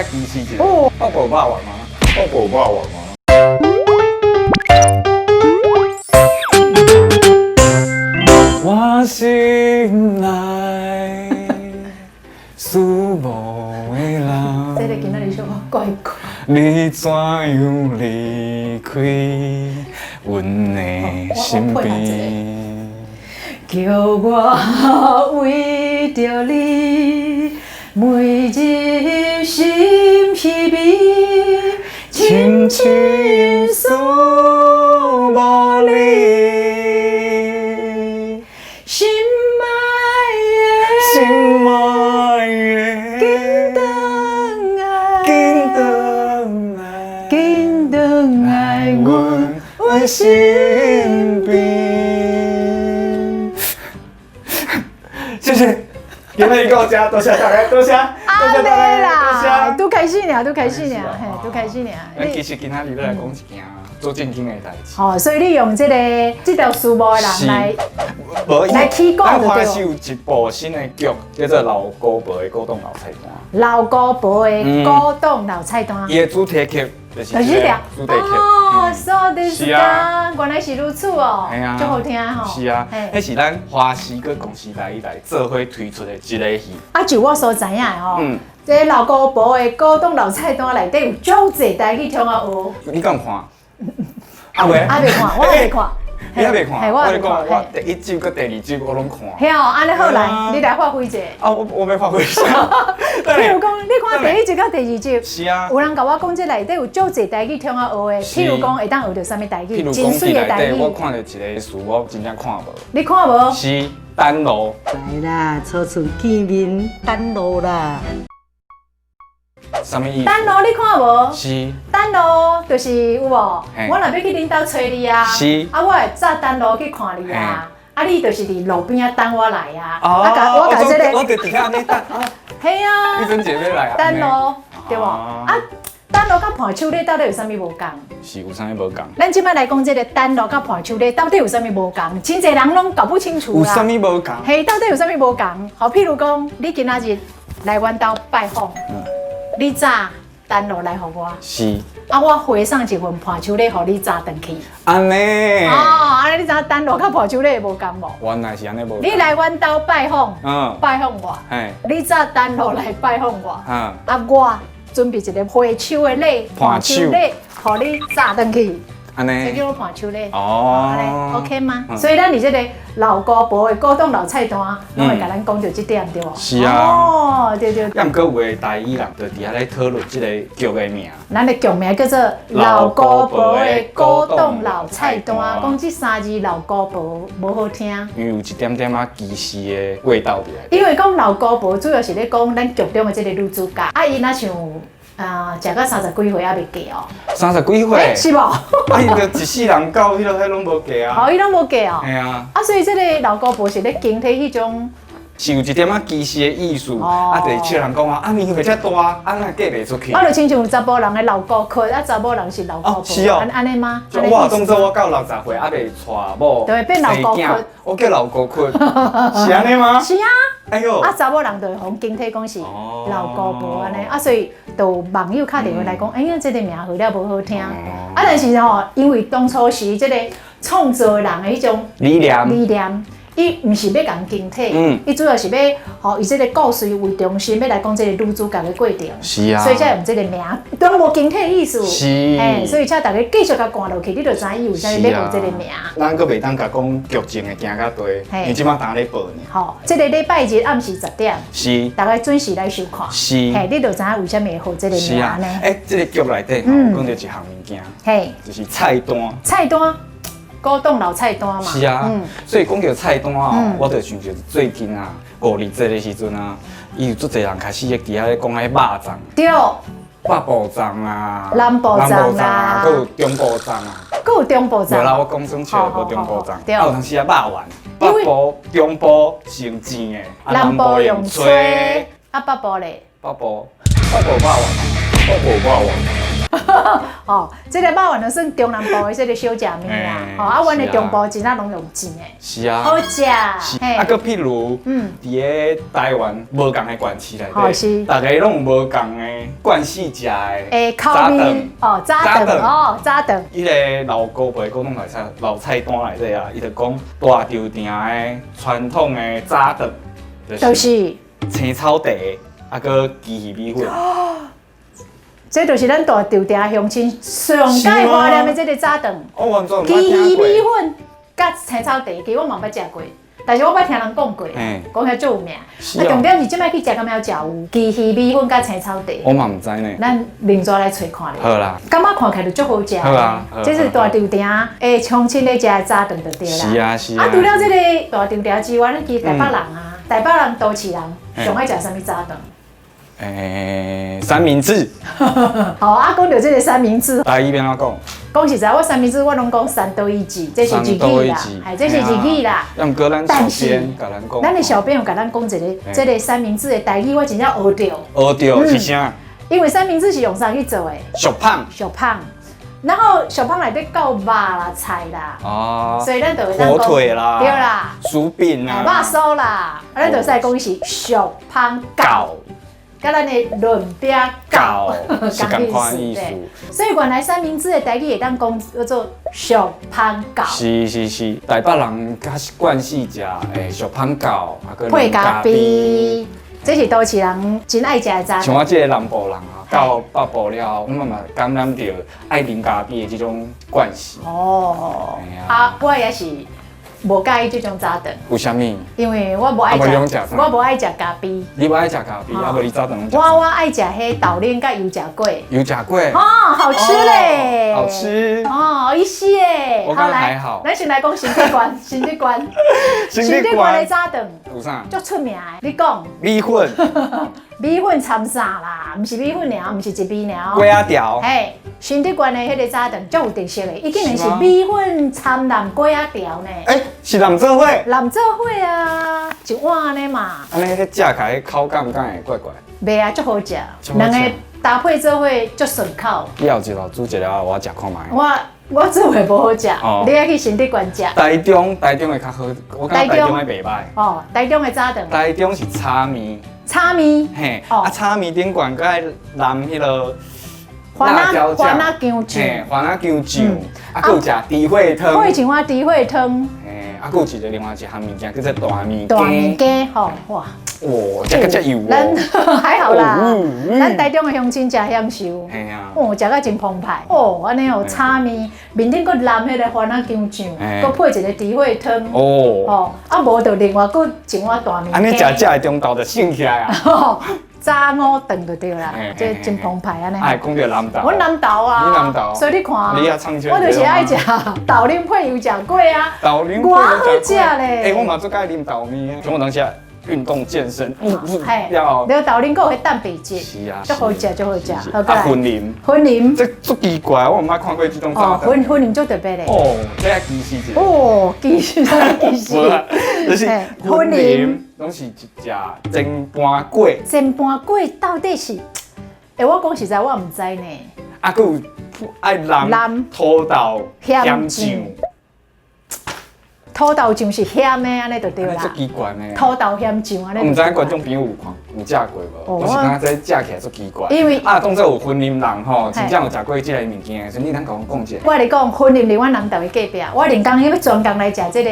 底歧視一下。哦。北部肉圓嗎？北部肉圓嗎？我心內思慕的人，這個今仔日小可怪怪。你怎樣離開阮的身邊？叫我為著你，每日心稀微，深深思慕你，心愛的，心愛的，緊轉來，緊轉來，緊轉來，阮阮身邊。謝謝，今日到這，多謝大家，多謝，多謝大家，多謝。拄開始爾，拄開始爾，嘿，拄開始爾。咱其實今仔日欲來講一件做正經的代誌。哦，所以你用這個這條思慕的人來無來起講就咱華對視有一部新的劇，叫做《老姑婆的古董老菜單》。老姑婆的古董老菜單。伊的主題曲就是就是這條主題曲。哦，そうです是啊か，原來是如此哦，嘿啊，足好聽吼。是啊，嘿彼是咱華視佮公視台以來做伙推出的一个戲。啊，就我所知影的吼，這個老姑婆的古董老菜單內底有足濟台語通仔學。你敢有看？啊未？啊未看，我還未看。你還未看？嘿，我我跟你講，還未看。我第一集佮第二集我攏看。嘿哦，按呢好來，啊你來發揮一下。啊，我欲發揮啥？譬如講，你看第一集佮第二集，是啊。有人共我講，這內底有足濟台語通仔學的。譬如講，會當學著啥物台語？譬如真講，媠的台佇內底我語。看著一个詞，我真正看無。你看無？是等路。來啦，初次見面等路啦。啥物意思？等路你看無？是。等路就是有無？嘿。我若欲去恁兜揣你啊，是。啊，我會早等路去看你啊，啊，你就是佇路邊仔等我來啊。哦，啊，共我共這個，我就佇遐按呢等啊。嘿啊。你陣姐欲來啊？等路，對無？啊，等路佮伴手禮到底有啥物無仝？是有啥物無仝？咱這擺來講這個等路佮伴手禮到底有啥物無仝？真濟人攏搞不清楚啦。有啥物無仝？嘿，到底有啥物無仝？好，譬如講，你今仔日來阮兜拜訪，你早等路來予我，是。啊，我回送一份伴手禮予你早轉去。按呢。哦，按呢你知影等路佮伴手禮無仝無？原來是按呢無仝。你來阮兜拜訪，拜訪我，你早等路來拜訪我，啊，我準備一个回手的禮，伴手禮，予你早轉去。按呢。這叫做伴手禮。哦。按呢 OK 嗎？所以咱佇這个老姑婆的古董老菜單，攏會共咱講著這點對無？是啊。哦，對對。啊，毋過有的台語人就佇遐咧討論這个劇的名。咱的劇名叫做《老姑婆的古董老菜單》，講這三字老姑婆無好聽。因為有一點點仔歧視的味道佇內底。因為講老姑婆主要是咧講咱劇中的這个女主角，啊，伊若像啊，食到三十幾歲猶未嫁哦。三十幾歲？是無？啊，伊就一世人到彼个彼攏無嫁啊。哦，伊攏無嫁哦。嘿啊。啊，所以這个老姑婆是咧傾體彼種。是有一點仔歧視的意思，啊，就是笑人講啊，啊年歲遮大，啊哪嫁袂出去？啊，就親像查埔人的老姑殼，啊，查某人是老姑婆，是哦，按呢嗎？我當做我到60歲猶未娶某，對，變老姑殼，我叫老姑殼，是按呢嗎？是啊。哎喲，啊，查某人就會予人輕佻講是老姑婆按呢，啊，所以就有網友敲電話來講，哎呀，這个名號了無好聽，啊，但是吼，因為當初時這个創作人的彼種理念，理念。伊毋是欲共輕佻，伊主要是欲予以這个故事為中心，欲來講這个女主角的過程。是啊。所以才用這个名，攏無輕佻意思。是。嘿，所以請大家繼續共看落去，你就知伊為啥物欲用這个名。咱閣袂當共講劇情會行較濟，因為這擺當咧播爾。好，這个禮拜日暗時10點。是。大家準時來收看。是。嘿，你就知影為啥物會號這个名呢？欸，這个劇內底吼，講著一項物件。嘿。就是菜單。菜單。古董老菜單嘛。是啊，所以講著菜單哦，我就想著最近啊，五日節的時陣啊，伊有足濟人開始咧佇遐咧講彼肉粽。對。北部粽啊，南部粽啊，閣有中部粽啊。閣有中部粽。無啦，我講耍笑，無中部粽。對。啊，有當時啊，肉圓，北部、中部是用煎的，啊，南部用炊。啊，北部咧？北部，北部肉圓，北部肉圓。哦，這个肉圓就算中南部的這个小食物啦。吼，啊，阮的中部真正攏用煎的，好食。是啊，閣譬如，佇咧台灣無仝的縣市內底，逐家攏有無仝的慣勢食的口味哦，早頓哦，早頓。彼个老姑婆講攏來菜老菜單內底啊，伊就講大稻埕的傳統的早頓，就是青草茶，啊，閣雞魚米粉。這就是咱大稻埕鄉親上蓋懷念的這个早頓。雞魚米粉佮青草茶，其實我嘛毋捌食過，但是我捌聽人講過，講遐足有名。啊，重點是這擺去食，敢猶食有雞魚米粉佮青草茶？我嘛毋知呢。咱另縒來揣看咧。好啦。感覺看起來就足好食。好啊。這是大稻埕的鄉親咧食的早頓就對啦。是啊是啊。啊，除了這个大稻埕之外，咱其實台北人啊，台北人都市人上愛食啥物早頓？三明治。好啊，講著這个三明治。台語欲按怎講？講實在，我三明治我攏講三多一治，這是日語啦，係這是日語啦。毋過咱小編共咱講，咱的小編有共咱講一个這个三明治的台語，我真正學著。學著是啥？因為三明治是用啥去做的？俗胖。俗胖，然後俗胖內底夠肉啦、菜啦，哦，所以咱就會火腿啦，對啦，薯餅啊，肉酥啦，啊，咱就會使講是俗胖厚。佮咱的潤餅厚是仝款意思。所以原來三明治的台語會當講叫做俗芳厚。是是是，台北人較慣勢食俗芳厚，啊閣配咖啡，這是都市人真愛食的早。像我這个南部人啊，到北部了後，我嘛感染著愛啉咖啡的這種慣勢。哦，啊，我也是。無佮意這種早頓。為啥物？因為我無愛食，我無愛食咖啡。你無愛食咖啡，啊無你早頓攏我愛食彼豆奶佮油炸粿。油炸粿。哦，好吃咧。好吃。哦，意思耶。我感覺還好。咱先來講新竹縣，新竹縣，新竹縣的早頓。有啥？足出名的，你講。米粉。米粉摻啥啦？毋是米粉爾，毋是一味爾。粿仔條。嘿，新竹縣的彼个早頓足有特色的，伊竟然是米粉摻滷粿仔條呢。欸，是滷做伙？滷做伙啊，一碗按呢嘛。按呢，彼食起來口感敢會怪怪？袂啊，足好食，兩个搭配做伙足順口。以後一路煮一个，我食看覓。我煮的無好食，你愛去新竹縣食。台中，台中的較好，我感覺台中的袂䆀。哦，台中的早頓。台中是炒麵。炒麵。嘿，啊，炒麵頂懸閣愛淋彼个辣椒醬、番仔薑醬、番仔薑醬，啊，閣有食豬血湯。血醬啊，豬血湯。嘿，啊，閣有一个另外一項物件叫做大麵大麵羹，吼，哇！哇，食閣遮油哦。咱還好啦，咱台中的鄉親誠享受。嘿啊。哦，食甲真澎湃。哦，按呢哦，炒麵麵頂閣淋彼个番仔薑醬，閣配一个豬血湯。哦。哦，啊無就另外閣一碗大麵。按呢食食的中晝就醒起來啊。早午頓就對啦，這真澎湃按呢。哎，講著南投。阮南投啊。你南投。所以你看，你也唱我就是愛食豆奶配油炸粿啊。豆奶配油炸粿。欸，我嘛足佮意啉豆奶，像我當時運動健身，嘿，你豆奶閣有彼蛋白質，是啊，足好食，足好食。啊，雲林，雲林，這足奇怪，我毋捌看過這種早頓。雲林足特別的。哦，這其實是。哦，其實其實，就是雲林，攏是一隻蒸盤粿。蒸盤粿到底是？欸，我講實在，我毋知呢。啊，閣有愛淋土豆鹹醬。土豆醬是鹹的，按呢就對啦。足奇怪呢。土豆鹹醬按呢。毋知觀眾朋友有看有食過無？我是感覺這食起來足奇怪。因為啊，當做有雲林人吼，真正有食過這个物件的，所以你通共阮講一下。我來講，雲林佇阮南投的隔壁，我連工欲專工來食這个，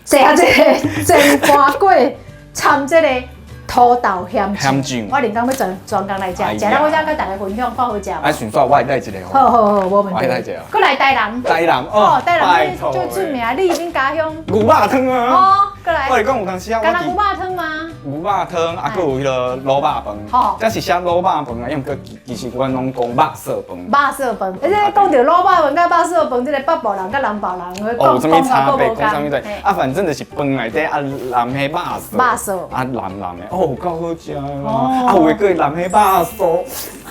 食這个蒸盤粿，摻這个土豆鹹醬。我連工欲專工來食，食了我才佮大家分享看好食無。啊，順煞我會帶一个。好好好，無問題。我帶一個。閣來台南。台南哦，台南最出名，你恁家鄉。牛肉湯啊。哦，閣來。我來講有當時啊，敢若牛肉湯嗎？牛肉湯啊，閣有彼个滷肉飯。吼。這是寫滷肉飯啊，毋過其實阮攏講肉燥飯。肉燥飯，而且講著滷肉飯佮肉燥飯，這个北部人佮南部人，哦，有啥物差別？講啥物對？啊，反正就是飯內底啊，淋彼肉燥。肉燥。啊，淋淋的，哦，夠好食的。啊，有的閣會淋彼肉酥。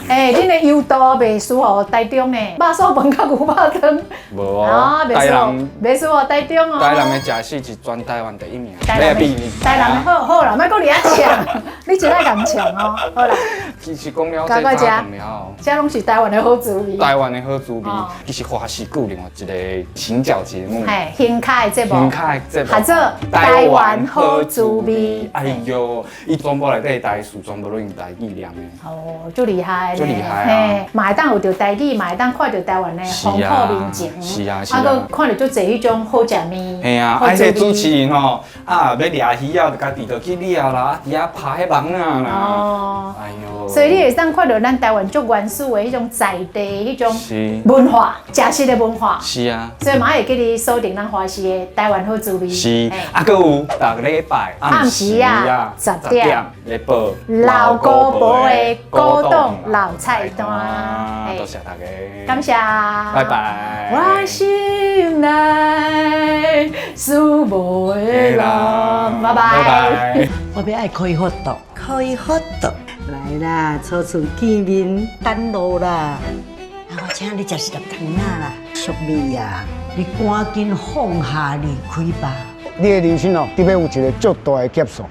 欸，恁的優度袂輸予台中呢，肉臊飯佮牛肉湯。無哦，台南袂輸予台中哦。台南的食食是全台灣第一名。台南的，台南的好好啦，莫閣佇遐嗆，你真愛共嗆哦。好啦。其實講了這早頓了後，這攏是台灣的好滋味。台灣的好滋味，其實華視閣有另外一個行腳節目。嘿，行跤的節目。行跤的節目。叫做台灣好滋味。哎喲，伊全部內底台詞全部攏用台語念的。哦，足厲害。足厲害啊！嘛會當有著台語，嘛會當看著台灣的風土民情。是啊，是啊。啊，閣看著足濟彼種好食物。嘿啊，啊，彼個主持人吼，啊，欲掠魚仔，就家己就去掠啦，啊，佇遐拍彼網仔啦。哦。哎喲。所以你會當看著咱台灣足原始的彼種在地彼種文化，食食的文化。是啊。所以嘛會記得鎖定咱華視的台灣好滋味。是。啊，閣有逐禮拜暗時啊10點咧播老姑婆的古董老菜單。多謝大家。感謝。拜拜。我心內思無的人，拜拜。我欲愛開發度，開發度。來啦，初次見面等路啦。啊，我請你食一粒糖仔啦，淑美啊，你趕緊放下離開吧。你的人生哦，得欲有一个足大的結束。